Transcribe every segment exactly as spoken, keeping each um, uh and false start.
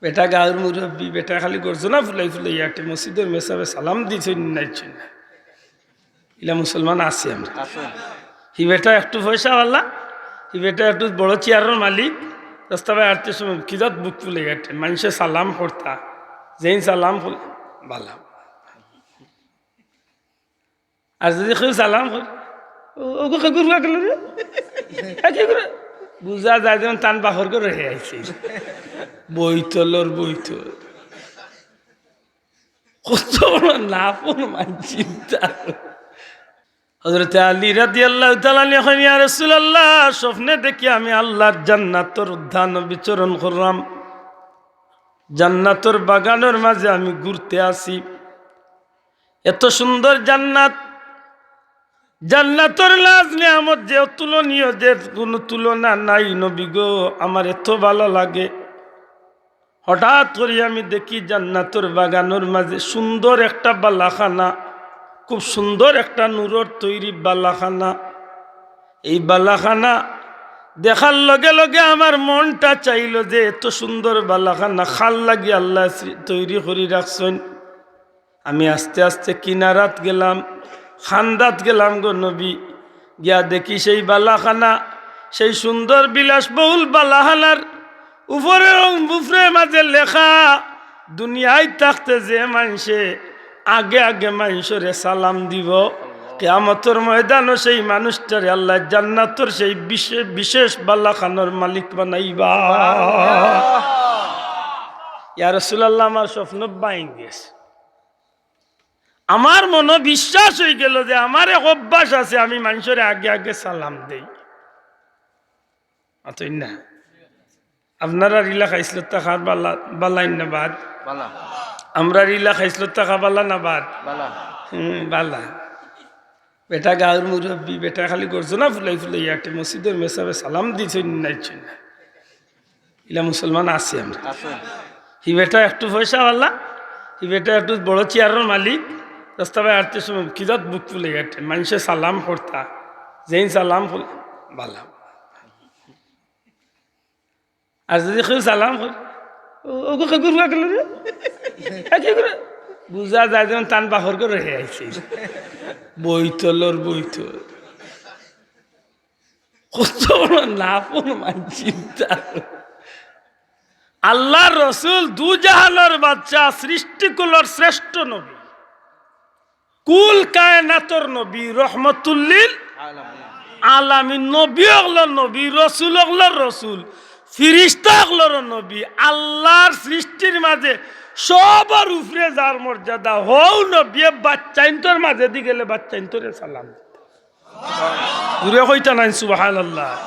বেটা গাঁওর মুরব্বি, বেটা খালি গর্জনা ফুলাই ফুলাই আটে, মসজিদর মেসাবে সালাম দিছইন না, দিছইন না। ইলা মুসলমান আছি আমরা। হি বেটা একটু পয়সাওয়ালা, হি বেটা একটু বড় চেয়ারর মালিক, রাস্তাবায় আটতে সময় কিজাত বুক ফুলাই আটে, মানষে সালাম করতা, যেইন সালাম ফুল-, বালা। আর যদি কেউ সালাম করে, "ও, ওগো কে করবা গেল রে?" এ, কে করে? বুঝা যায় যেমন তান বাপর ঘরো হে আইছে। বইতলর বইতল। কত বড় নাফরমান চিন্তা। হযরতে আলী রাদিয়াল্লাহু তাআলা আনহু কইন, "ইয়া রাসূলুল্লাহ, স্বপ্নে দেখি আমি আল্লাহর জান্নাতর উদ্যান বিচরণ কররাম। জান্নাতর বাগানর মাঝে আমি ঘুরতে আছি।" এত সুন্দর জান্নাত, জান্নাতর নাজ নিয়ামত যে অতুলনীয়, যে কোনো তুলনা নাই। নবী গো, আমার এত ভালা লাগে। হঠাৎ করি আমি দেখি জান্নাতর বাগানর মাঝে সুন্দর একটা বালাখানা, খুব সুন্দর একটা নূরর তৈরি বালাখানা। এই বালাখানা দেখার লগে লগে আমার মনটা চাইলো যে এত সুন্দর বালাখানা কার লাগি আল্লায় সৃ-, তৈরি করি রাখছইন। আমি আস্তে আস্তে কিনারাত গেলাম, কান্দাত গেলাম গো নবী। গিয়া দেখি সেই বালাখানা, সেই সুন্দর বিলাসবহুল বালাখানার উপরে, উপরে মাঝে লেখা, দুনিয়াত থাকতে যে মানষে আগে আগে মানষরে সালাম দিবো, কিয়ামতর ময়দানো সেই মানুষটারে আল্লায় জান্নাতর সেই বিশে-, বিশেষ বালাখানার মালিক বানাইবা। ইয়া রাসূলুল্লাহ, আমার স্বপ্ন ভাঙ্গি গেছে। আমার মনো বিশ্বাস অইগেলো যে আমার এক অভ্যাস আছে, আমি মানষরে আগে আগে সালাম দেই। অতএব না, আপনারার ইলাকা ইসলাম থাকা বালা, বালা না বাদ? বালা। আমরার ইলাকা ইসলাম থাকা বালা না বাদ? বালা। হুম, বালা। বেটা গাঁওর মুরব্বি, বেটা খালি গর্জনা ফুলাই ফুলাই আটে, মসজিদর মেসাবে সালাম দিছইন না, দিছইন না। ইলা মুসলমান আছি আমরা। হি বেটা একটু পয়সাওয়ালা, হি বেটা একটু বড় চেয়ারর মালিক, রাস্তাবায় আটতে সময় কিজাত বুক ফুলাই আটে, মানষে সালাম করতা, যেইন সালাম ফুল-, বালা। আর যদি কেউ সালাম করে, "ও, ওগো কে করবা গেল রে?" এ, কে করে? বুঝা যায় যেমন তান বাপর ঘরো হে আইছে। বইতলর বইতল। কত বড় নাফরমান চিন্তা। আল্লাহর রসুল দুজাহানর বাদশা, সৃষ্টিকুলর শ্রেষ্ঠ নবী। কুল কায়নাতর নবী, রহমতুল্লিল আলামিন। নবী অকলর নবী, রসুল অকলর রসুল, ফিরিস্তা অকলর নবী, আল্লাহর সৃষ্টির মাঝে সবর উপরে যার মর্যাদা, হউ নবীয়ে বাচ্চাইন্তর মাঝেদি গেলে বাচ্চাইন্তরে সালাম দিতা। জুরে কইতা নাইন সুবহানাল্লাহ।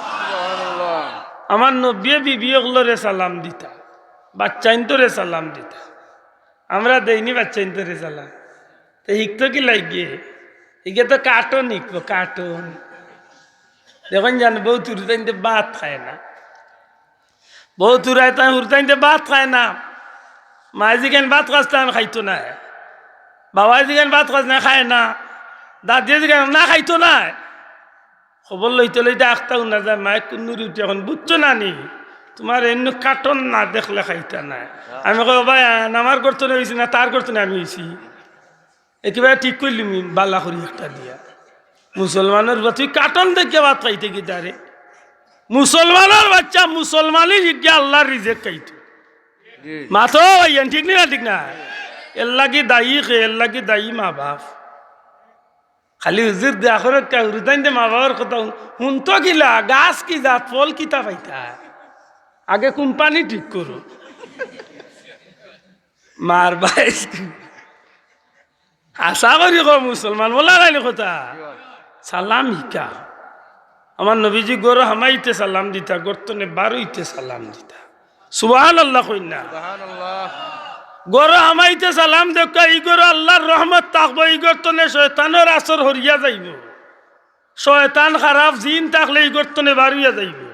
আমার নবীয়ে বিবি অকলরে সালাম দিতা, বাচ্চাইন্তরে সালাম দিতা। আমরা দেইনি বাচ্চাইন্তরে সালাম। তে হিকতো কিলা ইগে? ইগে তো কার্টুন হিকবো, কার্টুন। দেখইন জানো, বউত হুরুতাইন্তে ভাত খায় না। বউত হুরুতাইন্তে ভাত খায় না। মায়ে জিগাইন ভাত খাস না, খাইতো নায়। বাবায় জিগাইন ভাত খাস না, খায় না। দাদিয়ে জিগাইন না, খাইতো নায়। খবর লইতে লইতে আখতা হুনা যায়, মায়ে কুন্নুরি উঠি, "এখন বুঝছো না নি? তুমার এমনে কার্টুন না দেখলে খাইতা নায়।" আমি কই, "ও ভাই, আন, আমার গর্ত নে অইছি না, তার গর্ত নে আমি অইছি?" একেবারে ঠিক কইলিমি, বালা করি একটা দিয়া। মুসলমানর বা তুই কার্টুন দেখিয়া ভাত খাইতে কিতা রে? মুসলমানর বাচ্চা মুসলমানি শিখিয়া আল্লাহর রিজেক খাইতো। মাতো ভাইয়ান, ঠিক নি না? ঠিক না? এর লাগি দায়ী খে, এর লাগি দায়ী মা বাপ। খালি হুজুর দোয়া করউক্কা, হুরুতাইন্তে মা বাবার কথা হুন-, হুনতো কিলা, গাছ কি জাত, ফল কিতা পাইতা? আগে কোম্পানি ঠিক করো। মার বাইস কি? আশা করি কও মুসলমান, বলা নাইনি কথা। সালাম হিকা। আমার নবীজি ঘরো হামাইতে সালাম দিতা, ঘর তনে বারইতে সালাম দিতা। সুবহানাল্লাহ কইন না। সুবহানাল্লাহ। ঘরো হামাইতে সালাম দেউক্কা, ই ঘরো আল্লাহর রহমত থাকবো, ই ঘর তনে শয়তানর আসর হরিয়া যাইবো। শয়তান খারাপ জিন থাকলে ই ঘর তনে বারইয়া যাইবো।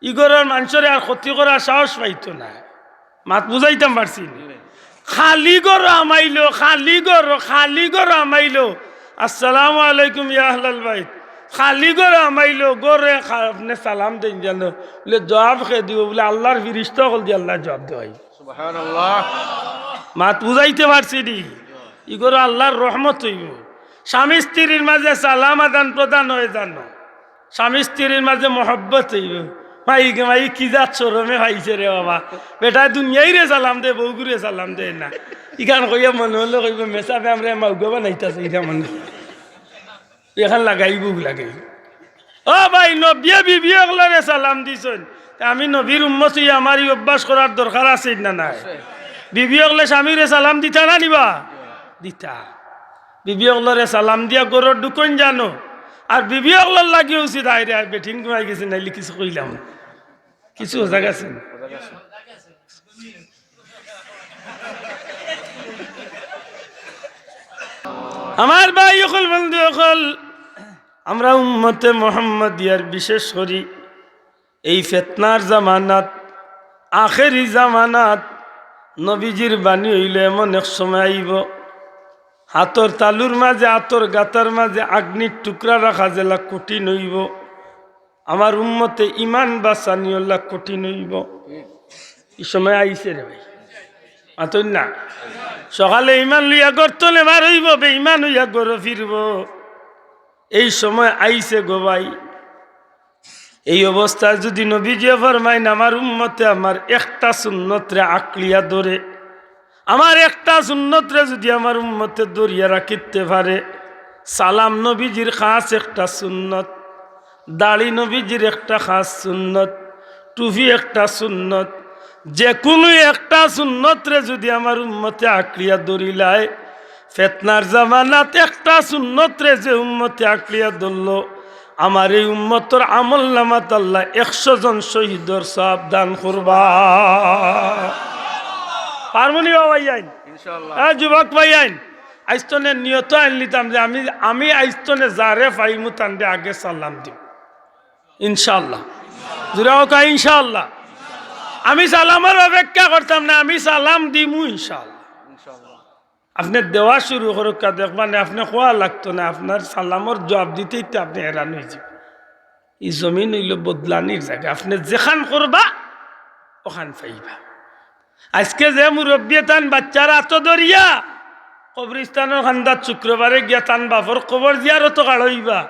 ই ঘরর মানষরে আর ক্ষতি করার সাহস পাইতো না। মাত বুঝাইতাম পারছি নি? খালি ঘরো হামাইলো, খালি ঘরো, খালি ঘরো হামাইলো। আসসালামু আলাইকুম ইয়া আহলাল বাইত। খালি ঘরো হামাইলো, ঘরে খা-, আপনে সালাম দেইন জানো। বুলে, "জবাব খে দিবো?" বুলে, "আল্লাহর ফিরিস্তা অকলদি আল্লায় জবাব দেওয়াই।" মাত বুঝাইতে পারছি নি? ইগরো আল্লার রহমত অইবো। স্বামী স্ত্রীর মাঝে সালাম আদান প্রদান অয় জানো, স্বামী স্ত্রীর মাঝে মহব্বত অইবো। মাই গে মাই, কি জাত শরমে পাইছে রে বাবা, বেটায় দুনিয়াইরে সালাম দে, বউগুরে সালাম দে না। ইখান কইয়া মনে অইলে কইবো, মেসাবে আমরারে মাউগা বানাইতাছে, ইটা মনে অয়। ইখান লাগাইবো, লাগাইবো। ও ভাই, নবিয়ে বিবি অকলরে সালাম দিছইন। তে আমি নবীর উম্মত অইয়া আমার ই অভ্যাস করার দরকার আছে না নাই? বিবি অকলে স্বামীরে সালাম দিতা না নিবা? দিতা। বিবি অকলরে সালাম দিয়া ঘরো ঢুকইন জানো। আর বিবি অকলর লাগিও উচিত, আইরে, আর বেটিন ঘুমাই গেছে, নাইলে কিছু কইলাম। কিছু সজাগ আছেন? আমার ভাই অকল, বন্ধু অকল, আমরা উম্মতে মোহাম্মদিয়ার বিশেষ করি এই ফিতনার জামানাত, আখেরি জামানাত, নবীজির বাণী অইলো এমন এক সময় আইবো, হাতর তালুর মাঝে, হাতর গাতার মাঝে আগ্নির টুকরা রাখা যেলা কঠিন অইবো, আমার উম্মতে ইমান বাচানি অলা কঠিন অইবো। ই সময় আইছে রে ভাই, মাতইন না? সকালে ইমান লইয়া ঘর তনে বার অইবো, বেইমান অইয়া ঘরো ফিরবো। এই সময় আইছে গো ভাই। এই অবস্থায় যুদি নবীজিয়ে ফরমাইন, আমার উম্মতে আমার একটা সুন্নতরে আঁকড়িয়া ধরে, আমার একটা সুন্নতরে যুদি আমার উম্মতে ধরিয়া রাখিতে পারে, সালাম নবীজির খাস একটা সুন্নত, দাড়ি নবীজির একটা খাস সুন্নত, টুপি একটা সুন্নত, যেকুনু একটা সুন্নতরে যুদি আমার উম্মতে আঁকড়িয়া ধরিলায়, ফিতনার জামানাত একটা সুন্নতরে যে উম্মতে আঁকড়িয়া ধরলো, আমার এই উম্মতর আমল নামাত আল্লায় একশো জন শহীদর সওয়াব দান করবা। পারমুনি বা ভাইয়াইন? ইনশাআল্লাহ। এ যুবক ভাইয়াইন, আইজ তনে নিয়ত আনলিতাম যে আমি, আমি আইজ তনে যারে পাইমু তানরে আগে সালাম দিমু। ইনশাআল্লাহ। জুরে কউক্কা, ইনশাআল্লাহ। আমি সালামর অপেক্ষা করতাম না, আমি সালাম দিমু ইনশাআল্লাহ। আপনে দেওয়া শুরু করউক্কা, দেখবা নে, আপনে কওয়া লাগতো না, আপনার সালামর জুয়াব দিতেই তো আপনে হেরান অইযিবা। ই জমিন অইলো বদলানির জাগা, আপনে যেখান করবা, অখান পাইবা। আইজকে যে মুরব্বিয়ে তান বাইচ্চার আতো ধরিয়া কবরিস্তানর কান্দাত শুক্রবারে গিয়া তান বাফর কবর জিয়ারতো খাড়ইবা,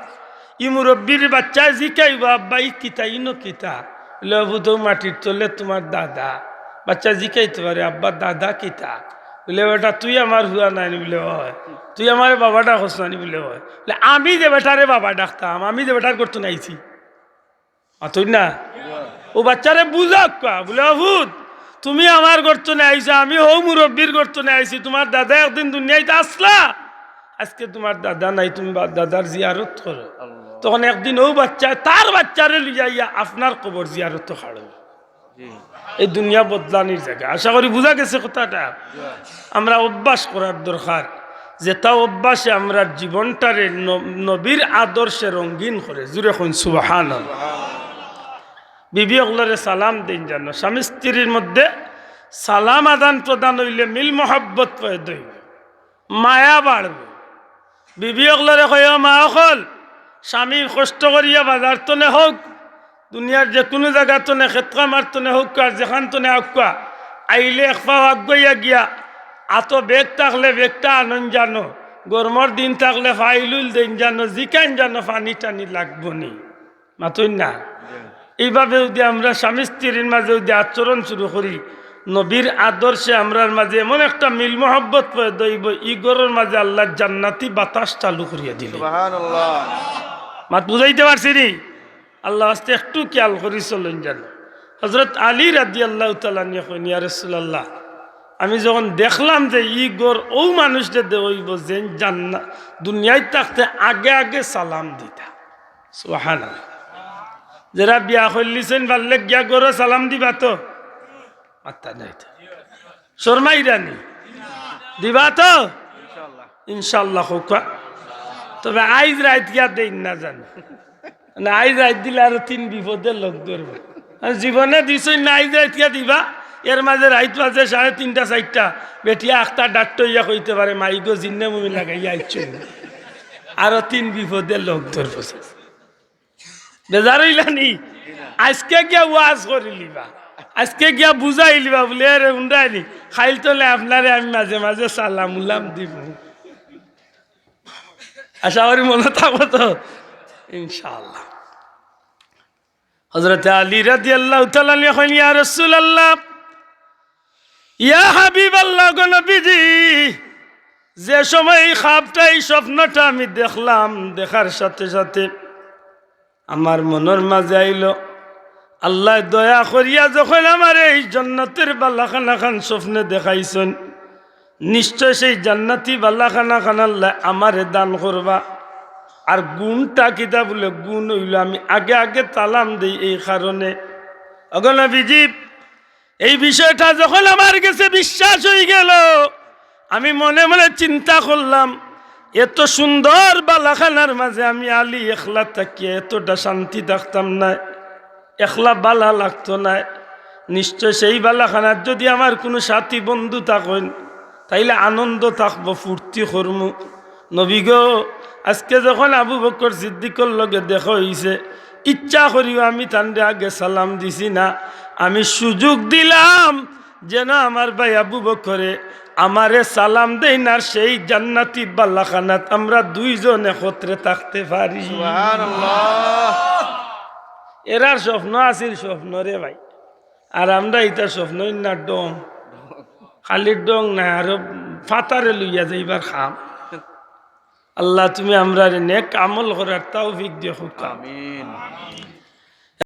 ই মুরব্বির বাইচ্চায় জিকাইবো, "আব্বা, ই কিতা, ইনো কিতা?" বুলে, "অউ তো মাটির তলে তুমার দাদা।" বাইচ্চায় জিকাইতে পারে, "আব্বা, দাদা কিতা?" বুলে, "বেটা, তুই আমার ফুয়া নায় নি?" বুলে, "অয়।" "তুই আমারে বাবা ডাকস না নি?" বুলে, "অয়।" বুলে, "আমি যে বেটারে বাবা ডাকতাম, আমি যে বেটার ঘর তনে আইছি।" মাতইন না? অউ বাইচ্চারে বুঝাউক্কা, বুলে, "ও ফুত, তুমি আমার ঘর তনে আইছো, আমি হউ মুরব্বির ঘর তনে আইছি, তুমার দাদা একদিন দুনিয়াত আছলা, আইজকে তুমার দাদা নাই, তুমি বা-, দাদার জিয়ারত করো।" তখন একদিন অউ বাইচ্চায় তার বাইচ্চারে লইয়া আইয়া আপনার কবর জিয়ারতো খাড়ইবো। এই দুনিয়া বদলানির জাগা। আশা করি বুঝা গেছে কথাটা। আমরা অভ্যাস করার দরকার, যেটা অভ্যাসে আমরার জীবনটারে ন-, নবীর আদর্শে রঙিন করে। জুরে কইন সুবহানাল্লাহ। বিবি অকলরে সালাম দেইন জানো, স্বামী স্ত্রীর মধ্যে সালাম আদান প্রদান অইলে মিল মহব্বত পয়দা অইবো, মায়া বাড়বো। বিবি অকলরে কইও, মা অকল, স্বামী কষ্ট করিয়া বাজার তনে হউক, দুনিয়ার যেকুনু জাগা তনে, খেত খামার তনে হউক, আর যেখান তনে আউক্কা, আইলে এক পাও আগুয়াইয়া গিয়া, আতো ব্যাগ থাকলে ব্যাগটা আনইন জানো, গরমর দিন থাকলে ফাইলুইল দেইন জানো, জিকাইন জানো, পানি টানি লাগবো নি। মাতইন না? এইভাবে যুদি আমরা স্বামী স্ত্রীর মাঝে যুদি আচরণ শুরু করি, নবীর আদর্শে আমরার মাঝে এমন একটা মিল মহব্বত পয়দা অইবো, ই ঘরর মাঝে আল্লায় জান্নাতি বাতাস চালু করিয়া দিলো। সুবহানাল্লাহ। মাত বুঝাইতে পারছি নি? আল্লার ওয়াস্তে একটু খিয়াল করি চলইন জানো। হযরত আলী রাদিয়াল্লাহু তাআলা আনহু কইন, ইয়া রাসূলুল্লাহ, আমি যখন দেখলাম যে ই ঘর অউ মানুষরে দেওয়া অইবো যেইন জান্না-, দুনিয়াত থাকতে আগে আগে সালাম দিতা। সুবহানাল্লাহ। যেরা বিয়া করলিছইন, পারলে গিয়া ঘরো সালাম দিবা তো? মাত্তা নাই তো। শরমাইরা নি? দিবা তো? ইনশাআল্লাহ কউক্কা। তবে আইজ রাইত গিয়া দেইন না জানো। না, আইজ রাইত দিলে আরো তিন বিপদে লগ ধরবো। আর জীবনে দিছইন না, আইজ রাইত গিয়া দিবা। এর মাঝে রাইত বাজে সাড়ে তিনটা, চাইরটা। বেটিয়ে আখতা ডাট্ট অইয়া কইতে পারে, "মাই গো, জিন্নে মুমিন লাগাইয়া আইছো।" আরো তিন বিপদে লগ ধরবো। বেজার অইলা নি? আইজকে গিয়া ওয়াজ করিলিবা, আজকে গিয়া বুঝাইলিবা বুলে, "এরে উন্ডাইনি, খাইল তলে আপনারে আমি মাঝে মাঝে সালাম উলাম দিব।" আশা করি মনো থাকবো তো, ইনশাআল্লাহ। হযরতে আলী রাদিয়াল্লাহু তাআলা আনহু কইন, "ইয়া রাসূলুল্লাহ, ইয়া হাবিবাল্লাহ, গো নবীজি, যে সময় এই খাবটা, এই স্বপ্নটা আমি দেখলাম, দেখার সাথে সাথে আমার মনর মাঝে আইলো, আল্লায় দয়া করিয়া যখন আমারে এই জান্নাতের বালাখানা খান স্বপ্নে দেখাইছইন, নিশ্চয় সেই জান্নাতি বালাখানা খান আল্লায় আমারে দান করবা।" আর গুণটা কিতা বুলে? গুণ অইলো আমি আগে আগে সালাম দেই এই কারণে। ওগো নবীজি, এই বিষয়টা যখন আমার গেছে বিশ্বাস অইগেলো, আমি মনে মনে চিন্তা করলাম, এত সুন্দর বালাখানার মাঝে আমি আলী একলা থাকিয়া এতটা শান্তি থাকতাম নায়, একলা বালা লাগতো নায়। নিশ্চয় সেই বালাখানাত যুদি আমার কুনু সাথী বন্ধু থাকইন, তাইলে আনন্দ থাকবো, ফুর্তি করমু। নবী গো, আজকে যখন আবু বকর সিদ্দিকর লগে দেখা অইছে, ইচ্ছা করিও আমি তানরে আগে সালাম দিছি না, আমি সুযোগ দিলাম যেন আমার ভাই আবু বকরে আমারে সালাম দেইন, আর সেই জান্নাতি বালাখানাত আমরা দুইজন একত্রে থাকতে পারি। সুবহানাল্লাহ। এরার স্বপ্ন আছিল স্বপ্ন রে ভাই, আর আমরা ইতা স্বপ্ন ইন্না ডং, খালি ডং নায়, আরো ফাতারে লইয়া যাইবার খাম। আল্লাহ, তুমি আমরারে নেক আমল করার তৌফিক দিও। আমিন।